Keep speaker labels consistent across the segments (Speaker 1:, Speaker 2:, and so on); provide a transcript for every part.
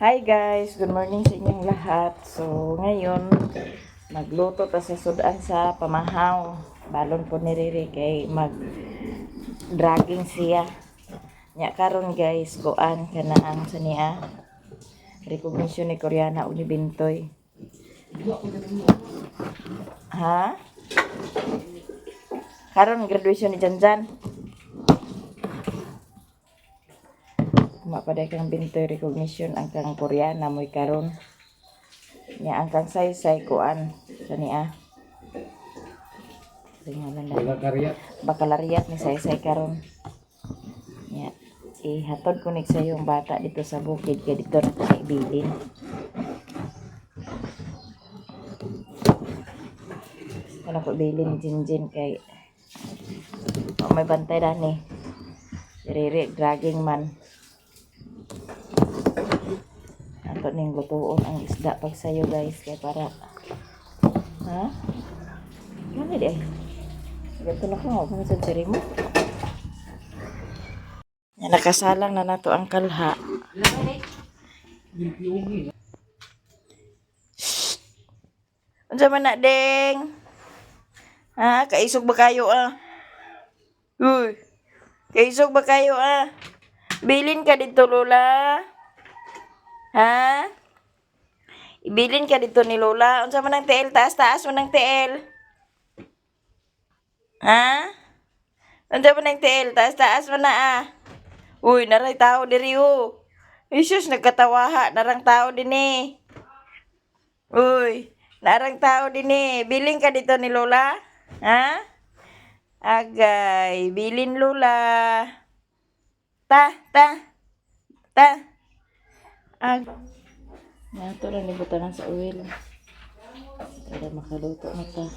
Speaker 1: Hi guys, good morning sa inyong lahat. So ngayon, magluto ta sa sudan sa pamahaw. Balon po ni Riri kay mag dragging siya. Nya karon guys, kuan kana ang sa niya. Recognition ni Koreana ug ni Bintoy. Ha? Karon graduation ni Janjan. Mapaday kang Bintoy recognition ang kang Koreana mo'y karon. Nya ang kang saysay kuan sa niya. Ringalan na.
Speaker 2: Wala karya.
Speaker 1: Bakalariat ni saysay karon. Nya ihatod ko nig sa iyong bata dito sa bukid kay dito na ko ibilin. Wala ko ibilin ni Jinjin kay wa may bantay dani. Riri dragging man. Ato ning lutuon ang isda pag sayo guys kay para ha? Ano di ay? Ganito na ko kung sa mo. Yan, nakasalang na nato ang kalha. Unsa man na, deng? Ha? Kaisog ba kayo ah? Uy. Kaisog ba kayo ah? Bilin ka dito, Lola. Ha? Ibilin ka dito ni Lola. Unsa man ang TL? Taas-taas man ang TL. Ha? Unsa man ang TL? Taas-taas man na ah. Uy, naray tao diri oh. Isus, nagkatawaha. Narang tao din eh. Uy, narang tao din eh. Bilin ka dito ni Lola? Ha? Agay, bilin Lola. Ta, ta, ta. Ag. Nato lang nibutan sa oil. Para makaluto na ta.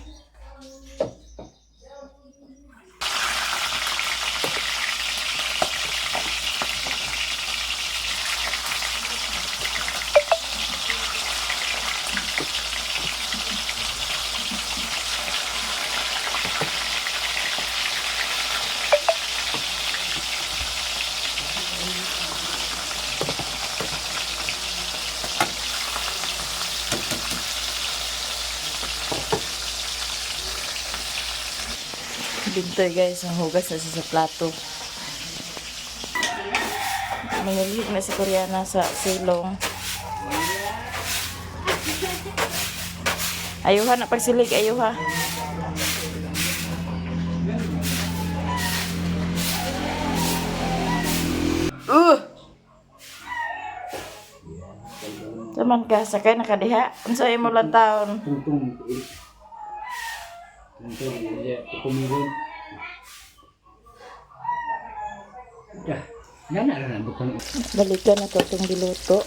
Speaker 1: Bintoy guys, ang hugas na siya sa plato. Mangilig na si Koreana sa silong. Ayuha na pagsilig, ayuha. Saman ka, sakay na ka diha. Unsa imo lang taon?
Speaker 2: Tungtong. Tungtong. Ya, kumigon. Ya, nga na lang bukan.
Speaker 1: Balikan na to itong giluto.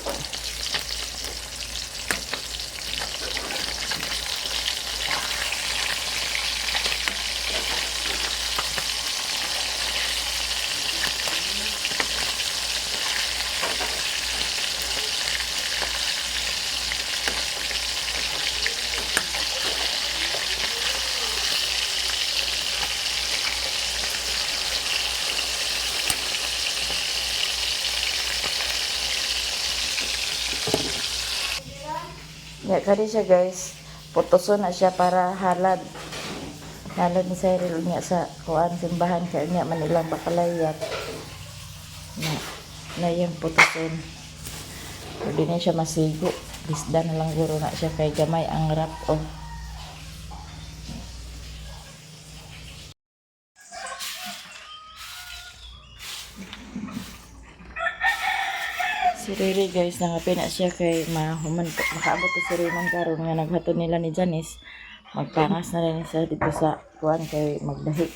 Speaker 1: Ya, kani siya guys. Putuso na siya para halad. Halad ni Cyril niya sa kuan simbahan kay niya man ilang bakalayat. Na na yung putuson. Pwede na siya masigo. Bisda na lang guro na siya kay gamay ang wrap oh. Si Riri guys, nangapin na siya kay mahuman makaabot to si Raymond karon nga naghatod nila ni Janice. Magpangas na rin siya dito sa kuan kay magdahi.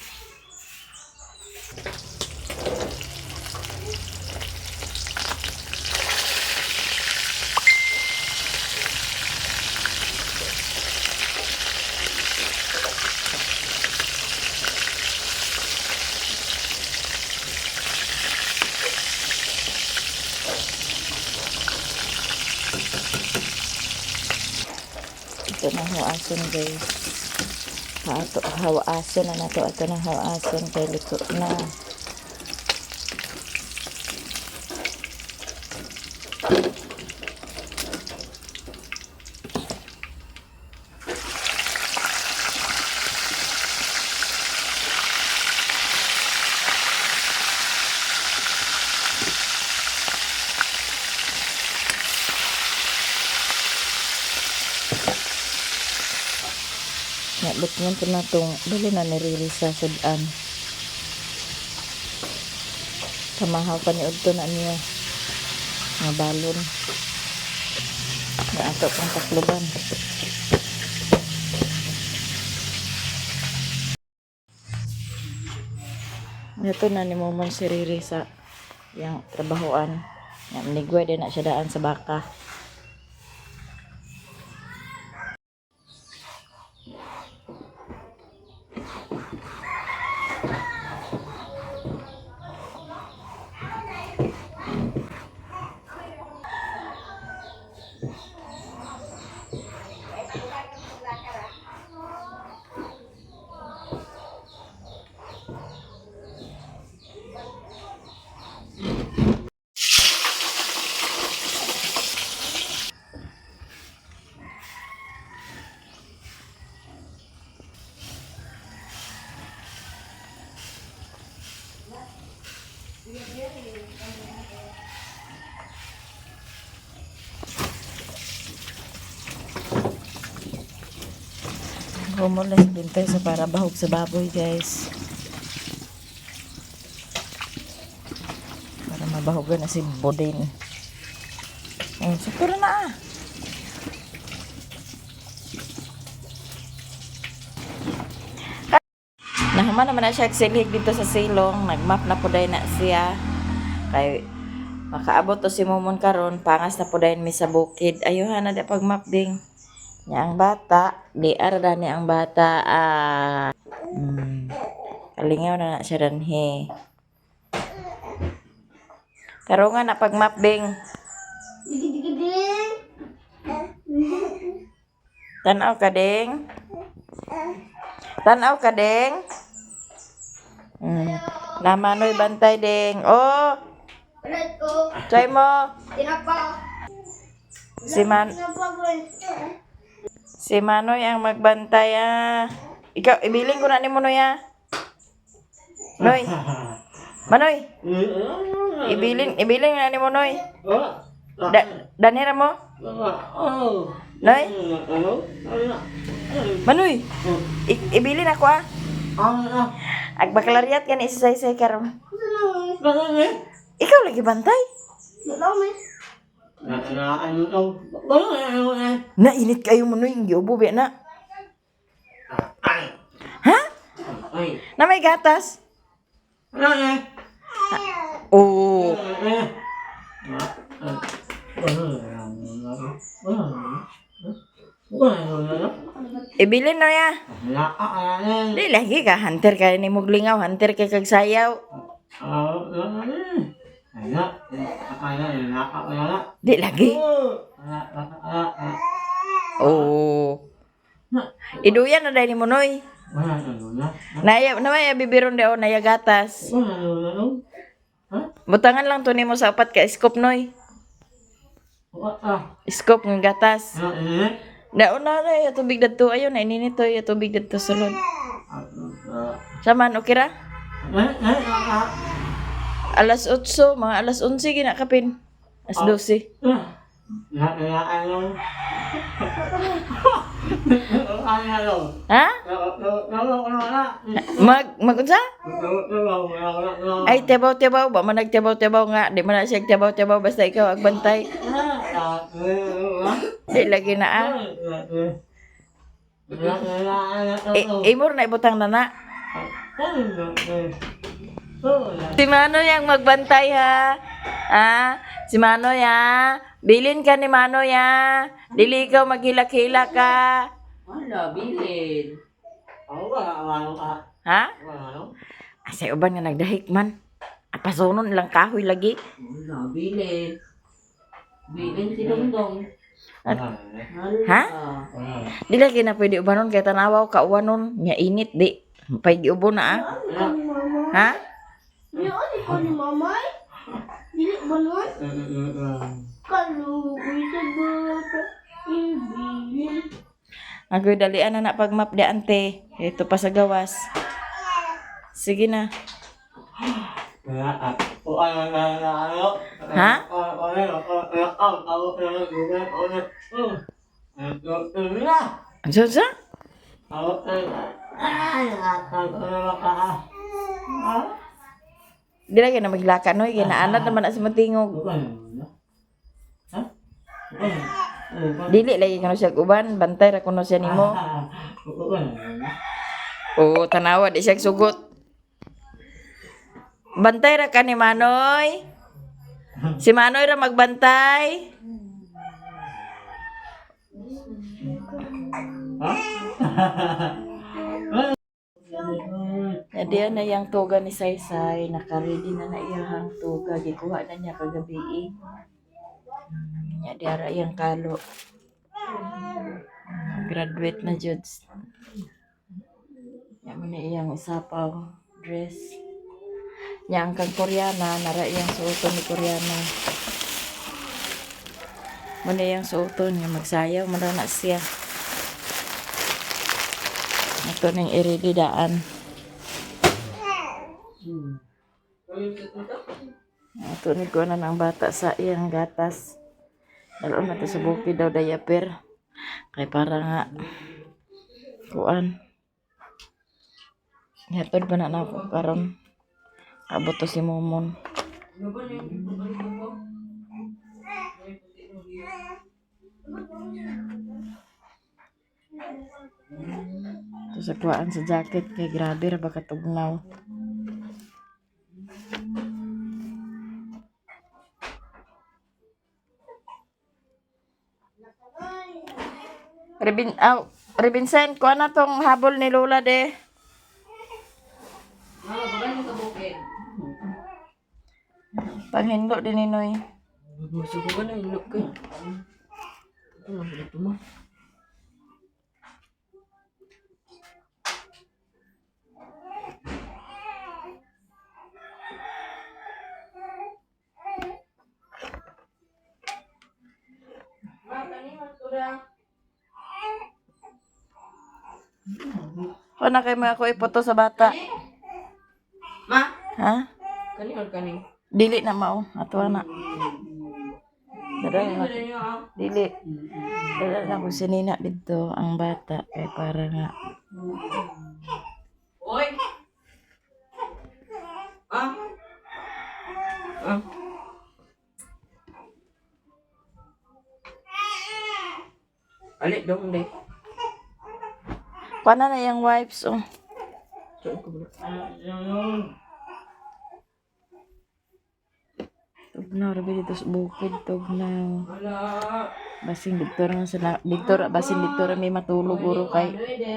Speaker 1: Ito na hawason guys. Hato hawason na nato ato na hawason kay luto na. Nga, butingan ko na itong balo na niriri sa sudan. Kamahaw pa ni Udto na niya. Nga balon. Nga ato pang takluban. Ito na ni Momon si Riri sa yang trabahoan. Nga, manigway din na siya daan sa baka. Humol na si Bintay sa para bahog sa baboy, guys. Para mabahogan na si Bodin. Oh, sukuro na ah. Nahuman naman na siya silhig dito sa silong. Nagmap na po na siya. Kay makaabot to si Momon karon, pangas na po mi sa bukid. Ayuhan na di pag map ding. Nya ang bata, di arada ni ang bata. Ah. Kalingaw na na siya danhi. Tarungan na pag map ding. Tanaw ka ding. Tanaw ka ding. Namanoy bantay ding. Oh,
Speaker 3: Ulit ko.
Speaker 1: try mo.
Speaker 3: Tinapa.
Speaker 1: Si Man
Speaker 3: Tinapa ko.
Speaker 1: si Manoy ang magbantay ah. Ikaw ibilin ko na ni Manoy ah. Noy. Manoy, ibilin na ni Manoy. Da, danhira mo. Noy. Manoy. Ibilin ako ah. Agbaklaryat ka ni isaysay karon. Ikaw lagi bantay. Nainit kayo mo noy, giubo ba na? Ha? Na may gatas? Oo. Ibilin na ya. Di lagi ka hunter kay ni muglingaw, hunter kay kag sayaw. Di lagi. Oo. Iduyan na dahil ni mo noy. Naya namaya bibiron daw naya gatas. Butangan lang to nimo sa upat ka scoop noy. Scoop ng gatas. Daon na na ya tubig dadto ayo na ininit to ya tubig dadto sulod. Saman okay ra? Alas 8, mga alas 11 gina kapin. Alas 12. Ha? Mag magunsa? Ay tebaw-tebaw ba man nagtebaw-tebaw nga di man na siya tebaw-tebaw basta ikaw agbantay. Di lagi na ah. Imor na ibutang na na. Si Manoy ang magbantay ha. Ah, si Manoy ha. Bilin ka ni Manoy ha. Dili ikaw maghilak-hilak ka.
Speaker 4: Wala, bilin.
Speaker 1: Ha? Asay uban nga nagdahik man. Apasonon lang kahoy lagi.
Speaker 4: Wala, bilin. Bilin si Dongdong.
Speaker 1: Ha?
Speaker 4: Hala.
Speaker 1: Di lagi na pwede ubanon kay tanawaw ka uwanon nya init di. Pay giubo na ah. Ha?
Speaker 3: Niyon, ikaw ni mamay? Dili ba nun? Kaluoy sa bata. Ibilin.
Speaker 1: Agoy dalian na na pagmap di ante. Ito pa sa gawas. Sige na. Ha? Ano sa? Di lagi na maglaka noy, ginaanad naman na si matingog. Dili lagi kuno siya uban, bantay ra kuno siya nimo. Oo, tanawa di siya sugot. Bantay ra ka ni Manoy. Si Manoy ra magbantay. Nadiya na yang toga ni Saysay, naka-ready na na iyahang toga, gikuha na niya kagabi eh. Nya diara iyang kalo. Graduate na jud. Nya mo na iyang isapaw dress. Nya ang kang Koreana, nara iyang suoton ni Koreana. Mo na iyang suoton niya magsayaw man raw na siya. Ato ning i-ready daan. Ato ni ko na ang bata sa iyang gatas. Dalo na to sa bukid daw diaper. Kay para nga kuan. Hatod pa na nako karon. Abot to si Momon. To sa kuan sa jacket kay grabe ra ba katugnaw. Rebin, aw, Rebinsen, kuha na tong habol ni Lola de.
Speaker 4: Mama, baban mo sa bukid.
Speaker 1: Panghinlo din ni Noy.
Speaker 4: Masuko ka na, ilok ka. Ito lang, ito mo.
Speaker 1: Kuha na kay mga ko ipoto sa bata.
Speaker 4: Ma!
Speaker 1: Ha?
Speaker 4: Kani or kani?
Speaker 1: Dili na mao. Ato na. Dara na.
Speaker 4: Kani ah.
Speaker 1: Dili. Dara na ko si Nina dito ang bata kay para nga
Speaker 4: Oy! Ah! Ah! Ali, dong, de.
Speaker 1: Kuha na na yung wipes oh. Tugnaw ra ba dito sa bukid tugnaw.
Speaker 4: Wala.
Speaker 1: Basing dito ra sa dito ra basin dito ra may matulog uro kay
Speaker 4: Pwede.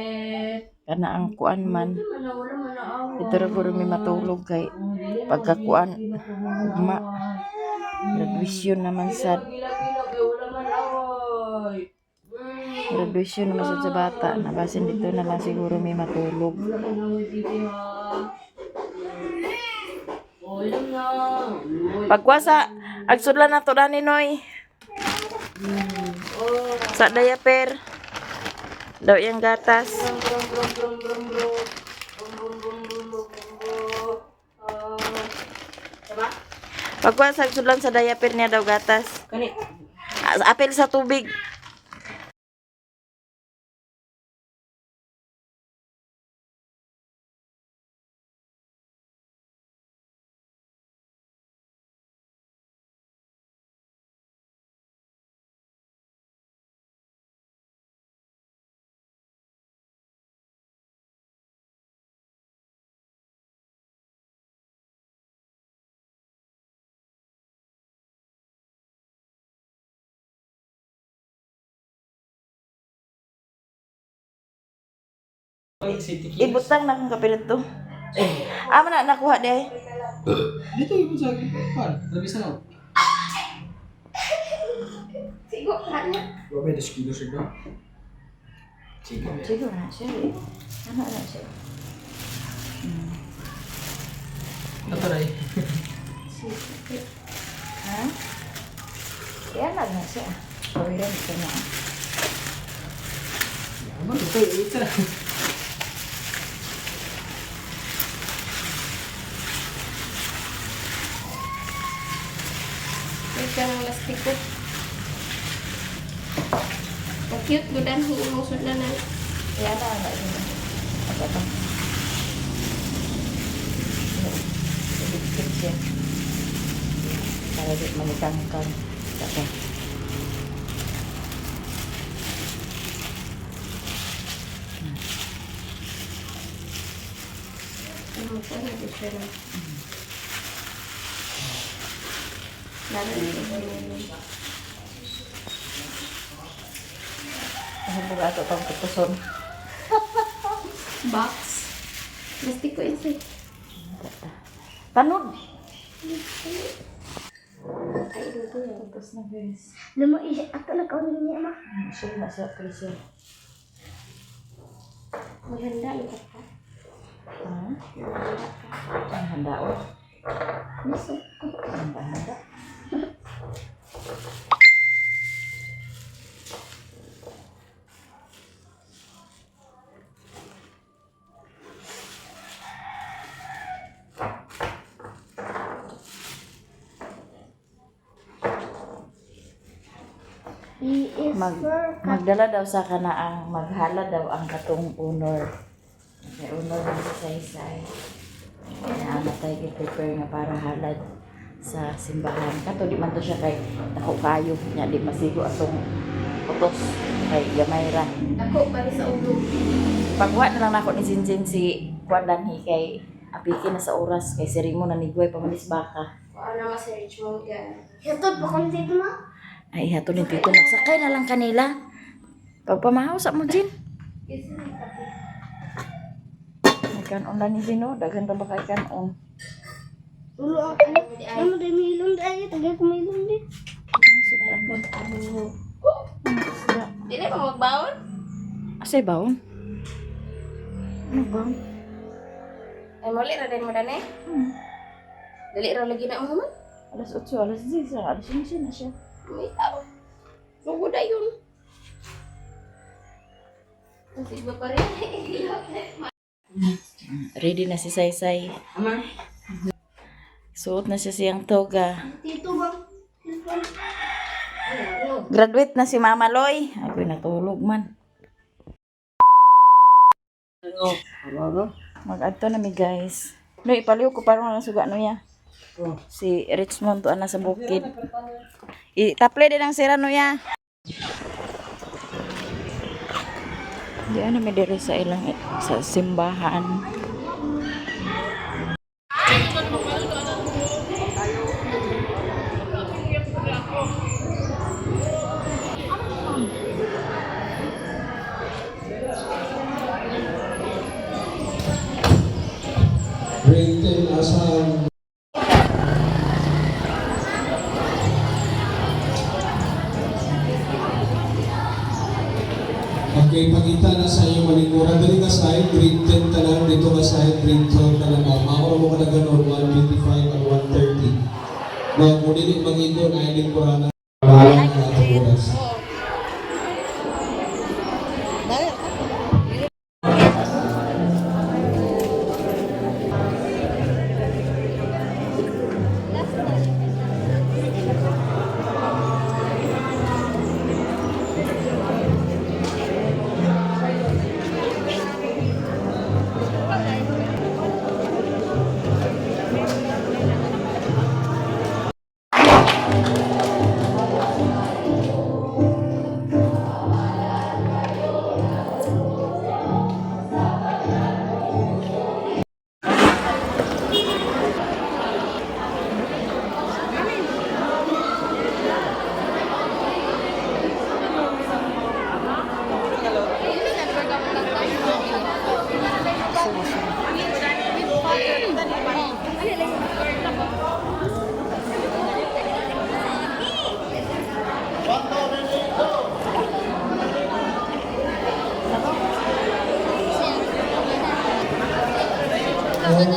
Speaker 1: kana ang kuan man.
Speaker 4: Wala, wala, wala.
Speaker 1: Dito ra guro may matulog kay pagkakuan ugma. Graduation naman sad.
Speaker 4: Gila-gila kay wala man away.
Speaker 1: Graduation naman sad sa bata. Nabasin dito na lang siguro may matulog.
Speaker 4: Wala man away dito ha. Oh, yun na. Uy.
Speaker 1: Pagkuha sa agsudlan na to dani noy. Sa diaper. Daw yung gatas.
Speaker 4: Brum, brum, brum, brum, brum. Brum, brum, brum, brum, brum, brum. Ah. Tama?
Speaker 1: Pagkuha sa agsudlan sa diaper niya daw gatas.
Speaker 4: Kani.
Speaker 1: Apel sa tubig. Ibutang na kung kapilit to. Amo na nakuha de.
Speaker 2: Dito yung sa kwan. Labisan ako.
Speaker 3: Sigo ka na.
Speaker 2: Wa may 2 kilo siya. Sige.
Speaker 1: Siguro na siya. eh. Ano na siya?
Speaker 2: Ito na eh.
Speaker 1: Ha? Kaya lang na siya. Pawiran ito na.
Speaker 2: Yaman, ito, ito.
Speaker 3: Wait ka ng lastiko. Ang cute gudan hi imong sudlanan.
Speaker 1: Yan na, na. Ito ito. Ibigkit siya. Para di manikangkang. Ito.
Speaker 3: Ano po na siya na. Lalo na ito ganyan.
Speaker 1: Mahubog ato pang putuson.
Speaker 3: Box. Plastic ko inside.
Speaker 1: Tanod!
Speaker 3: Ay, ito yan.
Speaker 1: Tapos na guys.
Speaker 3: Lamo, ato na kaunin niya, ma.
Speaker 1: Siya na siya, pressure.
Speaker 3: Maghanda na ka.
Speaker 1: Ha?
Speaker 3: Maghanda ka.
Speaker 1: Ang handa o.
Speaker 3: Miso.
Speaker 1: Handa, handa.
Speaker 3: He is
Speaker 1: Mag,
Speaker 3: for
Speaker 1: magdala daw sa kana ang maghala daw ang katong honor. May honor ng sa saysay. Kaya matay prepare nga para halad sa simbahan. Kato di man to siya kay dako kayo nya di masigo atong utos kay gamay ra.
Speaker 3: Ako, para sa ulo.
Speaker 1: Pagwa na lang nako ni Sinsin si Kwan Danhi kay apiki na sa oras kay si Rimo na nigway pamalis baka.
Speaker 3: Ano nga si Richmond ka? Ito, pa dito ma.
Speaker 1: Ay, hato ni Tito, magsakay na lang kanila. Pagpamahaw sa mo, Jin.
Speaker 3: Kasi may kape.
Speaker 1: Nagkanon lang ni Jin, oh. Daghan pa ba kay kanon?
Speaker 3: Ulo ang ano? Ano din may ilong dahil? Tagay ko may ilong din. Dili pa magbaon?
Speaker 1: Asay baon? Ano baon?
Speaker 3: Ay, mali ra din mo dani. Dali ra lagi na mo man.
Speaker 1: Alas 8, alas 10, alas 11 na siya.
Speaker 3: May tao. Lugod na yun. Ang iba pa rin.
Speaker 1: Ready na si Saysay.
Speaker 4: Ama?
Speaker 1: Suot na siya siyang toga.
Speaker 3: Tito ba?
Speaker 1: Graduate na si Mama Loy. Ako'y natulog man. Mag-adto na mi guys. No, ipaliw ko parang lang suga no ya. Si Richmond tuan na sa bukid. Itaple din ang sira no ya. Di ano mi diri sa ilang sa simbahan.
Speaker 5: Grade 10 asan. Okay, pagita na sa iyong malingkuran. Dali ka side, grade 10 ka lang. Dito ka side, grade 12 ka lang. Mao mo ka na ganun, 125 or 130. No, kung dili mangingon, ay lingkuran na. Bahala na atong oras.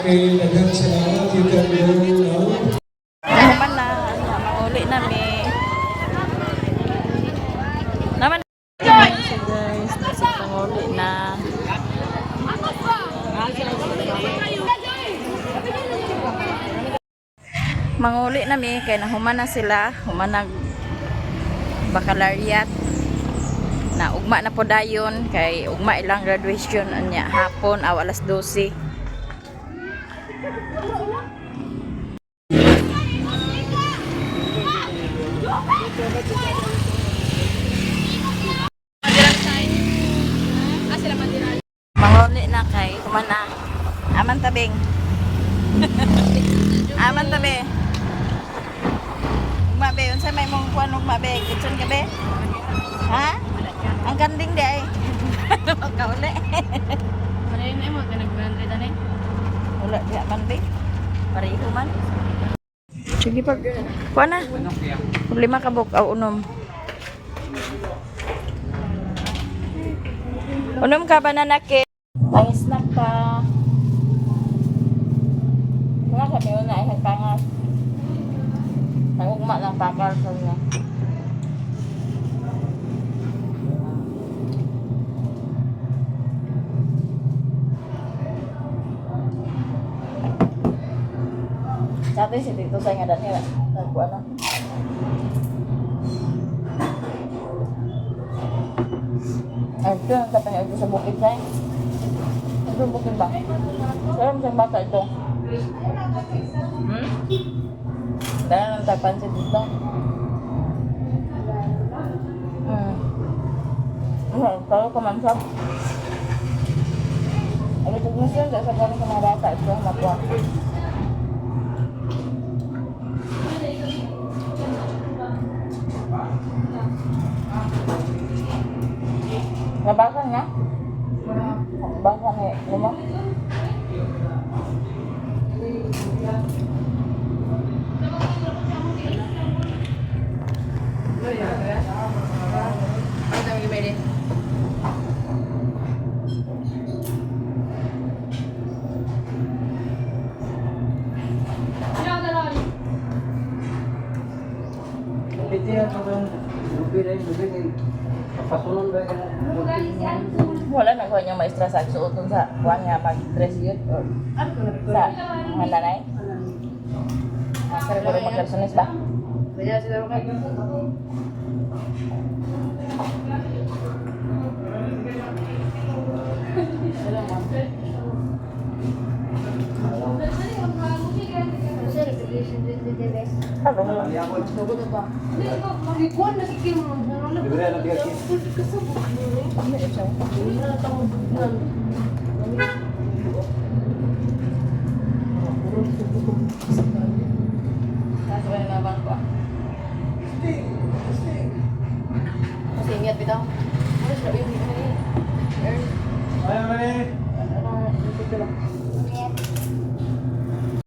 Speaker 5: Okay, daghang salamat. You can go now.
Speaker 1: Naman na, manguli na mi. Naman. So guys, nasa panguli na. Manguli na mi kay nahuman na sila, human nag baccalaureate. Na ugma na po dayon kay ugma ilang graduation unya hapon aw alas 12. Manguli na kay kumana. Aman tabing. Aman tabi. Ugma be, unsa may mong kuan ugma be? Kitchen ka be? Ha? Ang kanding di ay. Makauli.
Speaker 3: Wala yun mo, kanag 100 ani.
Speaker 1: Wala di man be. Pareho man. Sige pag kuan na. Lima ka buk aw unom. Unom ka banana cake. Ang snack pa. Mga kami una ay nagpangas. Nagugma ng pakal sa niya. Sabi si Tito sa nga dani nagkuan na. Ay, ito ang kapang ito sa bukid sa. Ito bukid ba? Kaya sa bata ito. Dahil nang tagpansit dito. Kalau ka man sab. Ay, ito sa sa mga bata ito makuha. Nabasa niya? Nabasa ni Luma?
Speaker 3: Ano tawag yung pwede?
Speaker 1: Wala na kuha niya maestra sa suoton sa kuha niya mag-dress yun or sa mga nanay. Pero mag-garsones ba?
Speaker 3: Pwede na siguro kayo.
Speaker 1: Ano?
Speaker 3: Nasa ba yung mga bangko ah? Kasi ingat bitaw. Ano siya? Yung ano yun? Earn.
Speaker 2: Ay, mali.
Speaker 3: Ano? Ano?